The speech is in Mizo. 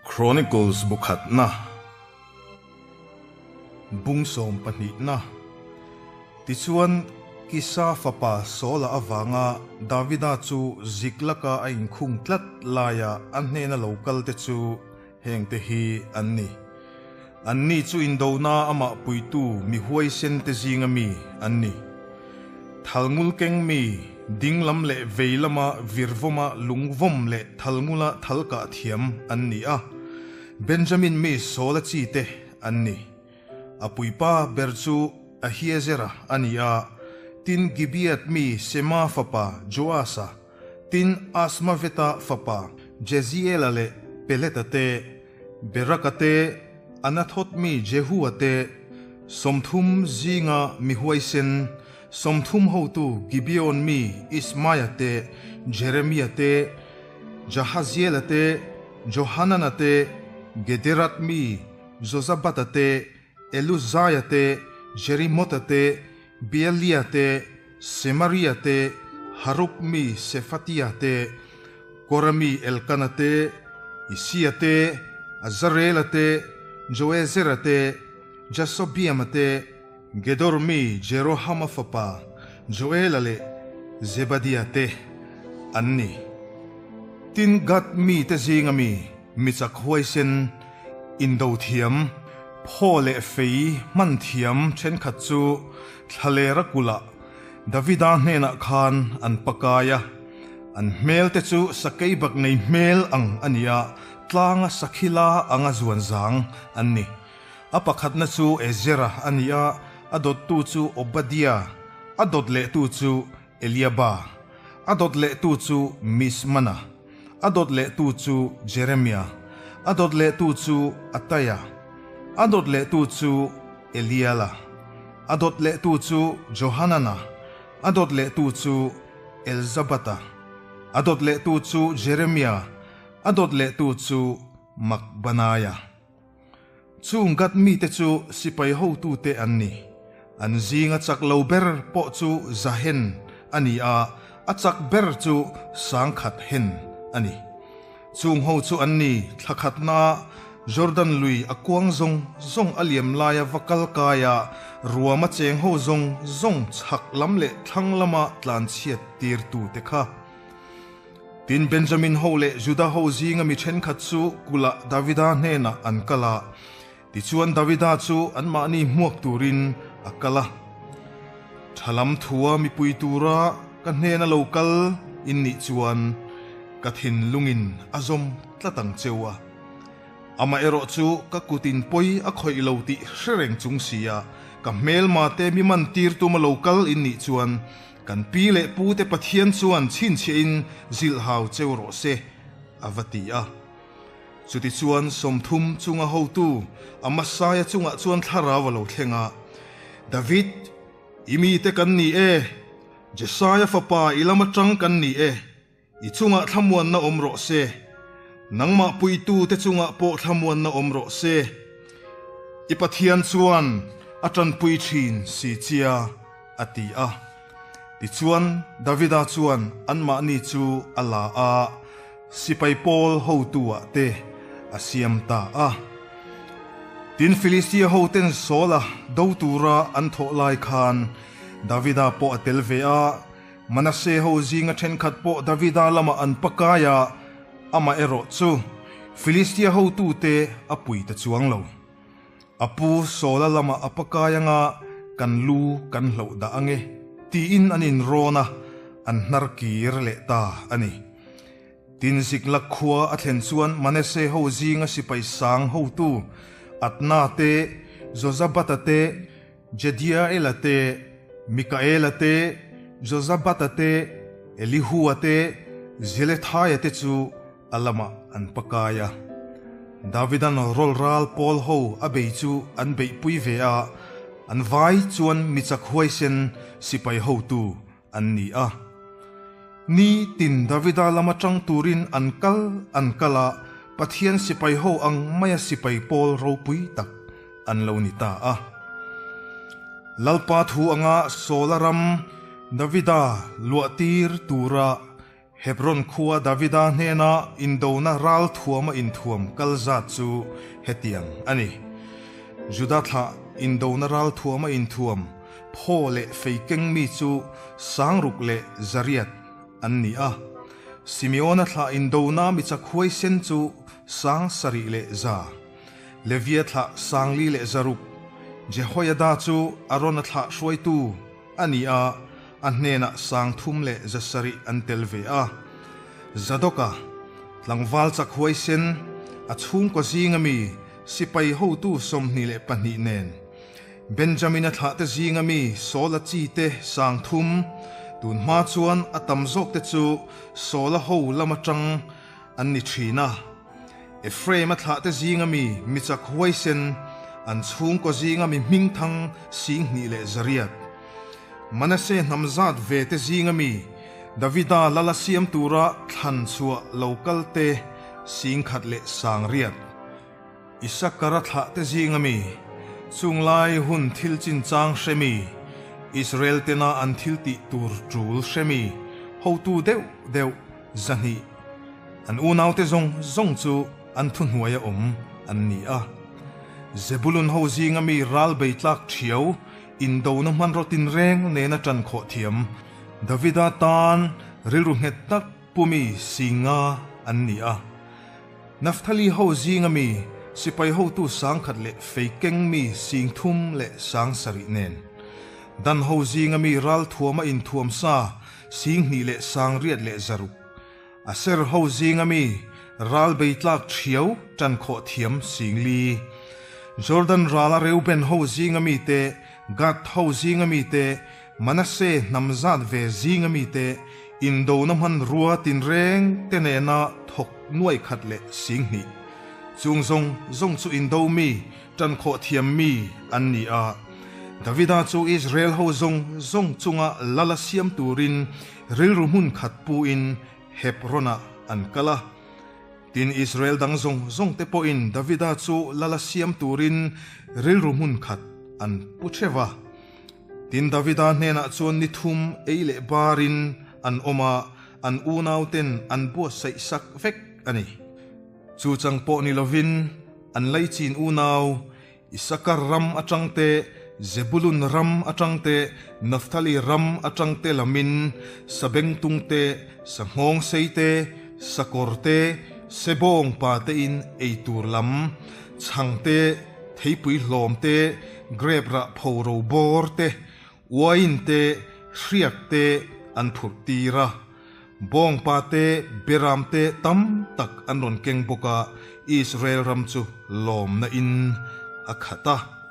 Chronicles bu khatna, Bung sawmpahnihna. Tichuan, Kisa fapa Saula avanga Davida chu Ziklaka a inkhung tlat laia a hnena lo kalte chu hengte hi an ni. Anni chu indona amah puitu mi huaisente zinga mi an ni. Thalngul keng mi, dinglam leh vei lama virvawma lungvawm leh thalngula thal kah thiam an ni a. Benjamin mi Saula chi te an ni. A puipa ber chu Ahiezera a ni a, tin Gibeat mi Sema fapa Joasa, tin Asmaveta fapa Jeziela leh Peleta te, Beraka te, Anathoth mi Jehua te, 30 zinga mi huaisen, 30 hotu Gibeon mi Ismaia te, Jeremia te, Jahaziela te, Johanana te, Gederat mi Jozabata te, Eluzaia te, Jerimota te, Bealia te, Semaria te, Harup mi Sefatia te, Kora mi Elkana te, Isia te, Azarela te, Joezera te, Jasobiama te, Gedor mi Jerohama fapa Joela leh Zebadia te an ni. Tin, Gad mite zinga mi mi chak huaisen, indo thiam, phaw leh fei hman thiam thenkhat chu thlalera kulh Davida hnenah khan an pakai a. An hmel te chu sakei bak nei hmel ang a ni a, tlanga sakhila anga zuan zang an ni. A pakhatna chu Ezera a ni a, a dawttu chu Obadia, a dawt lehtu chu Eliaba, a dawt lehtu chu Mismana, a dawt lehtu chu Jeremia, a dawt lehtu chu Ataia, a dawt lehtu chu Eliala, a dawt lehtu chu Johanana, a dawt lehtu chu Elzabata, a dawt lehtu chu Jeremia, a dawt lehtu chu Makbanaia. Chung Gad mite chu sipai hotute an ni. An zinga chak lo ber pawh chu Zahen a ni a, a chak ber chu 10,000 hen a ni. Chung ho chu an ni, thla khatna Jordan lui a kuang zawng zawng a liam laia va kal kaia ruama cheng ho zawng zawng chhak lam leh thlang lama tlanchhiat tirtute kha. Tin, Benjamin ho leh Juda ho zinga mi thenkhat chu kulh Davida hnenah an kal a, tichuan Davida chu anmahni hmuak turin a kal a. Tha lam thua mipui tura ka hnena lo kal in nih chuan ka thinlungin a zawm tlat ang cheu a. Amaherawh chu ka kutin pawi a khawih lo tih hre reng chung sia ka hmelma te mi man tir tuma lo kal in nih chuan Kan pi leh pu te Pathian chuan chhinchhiahin zilhhau cheu rawh se, a va ti a. Chutichuan 30 chunga hotu Amasaia chungah chuan thlarau a lo thleng a, David, i mite kan ni e, Jesaia fapa i lam atang kan ni e, i chungah thlamuanna awm rawh se, nangmah puitute chungah pawh thlamuanna awm rawh se, i Pathian chuan a tanpui thin si chia, a ti a. Tichuan, Davida chuan anmahni chu a la a, sipai pawl hotu-ah te a siam ta a. Tin, Filistia hoten Saula do tura an thawh lai khan Davida pawh a tel ve a, Manase ho zinga thenkhat pawh Davida lamah an pakai a, amah erawh chu Filistia hotute a pui ta chuang lo. A pu Saula lamah a pakai anga kan lu kan hloh dah ange tiin an inrawn a, an hnar kir leh ta a ni. Tin Ziklag khua a thlen chuan Manase ho zinga sipai sang hotu Adna te, Jozabata te, Jediaela te, Mikaela te, Jozabata te, Elihua te, Zilethaia te chu a lamah an pakai a. Davidan rawlral pawl ho a bei chu an beihpui ve a, an vai chuan mi chak huaisen sipai hotu an ni a. Ni tin Davida lama tang turin an kal an kal a, Pathian sipai ho ang maia sipai pawl ropui tak an lo ni ta a. Lalpa thu anga Saula ram Davida luahtir tura. Hebron khua Davida hnena indona ral thuama inthuam kal zat chu hetiang a ni. Juda thlah indona ral thuama inthuam phaw leh fei keng mi chu 6000 leh 800 an ni a. Simeona thlah indona mi chak huaisen chu 7,100 leh. Levia thlah 4,000 leh 600. Jehoiada chu Arona thlah hruaitu a ni a, a hnenah 3,000 leh 700 an tel ve a. Zadoka, tlangval chak huaisen, a chhungkaw zinga mi sipai hotu 22 nen. Benjamina thlah te zinga mi Saula chi te 3,000, tun hma chuan a tam zawk te chu Saula ho lama tang an ni thin a. Ephraim-a thlah te zinga mi mi chak huaisen, an chhungkaw zinga mi hmingthang 2,800 leh. Manase hnam zat ve te zinga mi Davida lala siam tura thlan chhuah lo kal te 1,000 leh 800. Isakara thlah te zinga mi chunglai hun thil chin chang hre mi Israel tena an thil tih tur tul hre mi hotu deuh deuh 200. An unau te zawng zawng chu an thu hnuai a awm an ni a. Zebulun ho zinga mi ral bei tlak thiau indona hmanraw tin reng nena tan khawh thiam Davida tan rilru nghet tak pumi 5,000 an ni a. Naphtali ho zinga mi sipai hotu 1,000 leh fei keng mi 3,000 leh 7,000 nen. Dan ho zinga mi ral thuama inthuam sa 2,000 leh 800 leh 600. Aser ho zinga mi ral bei tlak thiau tan khawh thiam 4,000. Jordan rala Reuben ho zinga mi te, Gad ho zinga mi te, Manase hnam zat ve zinga mi te, indona hman rua tin reng te nena thawk 100,000 leh 2,000. Chung zawng zawng chu indo mi tan khawh thiam mi an ni a. Davida chu Israel ho zawng zawng chunga lala siam turin rilru hmun khat pu in Hebrona an kal a. Tin Israel dang zawng zawng te pawhin Davida chu lala siam turin rilru hmun khat an pu thewa. Tin Davida hnenah chuan ni thum ei leh barin an awm a, an unau ten an buatsaih sak vek a ni. Chu chang pawh ni lovin an laichin unau Isakar ram atang te, Zebulun ram atang te, Naphtali ram atang te lamin sabengtung te, sanghawng sei te, sakawr te, sebawng pa te in eitur lam, chhang te, theipui hlawm te, grep rah phoro bawr te, wine te, hriak te an phurh tir a. Bawng pa te, beram te tam tak an rawn keng bawk a, Israel ram chu lawmna in a khat a.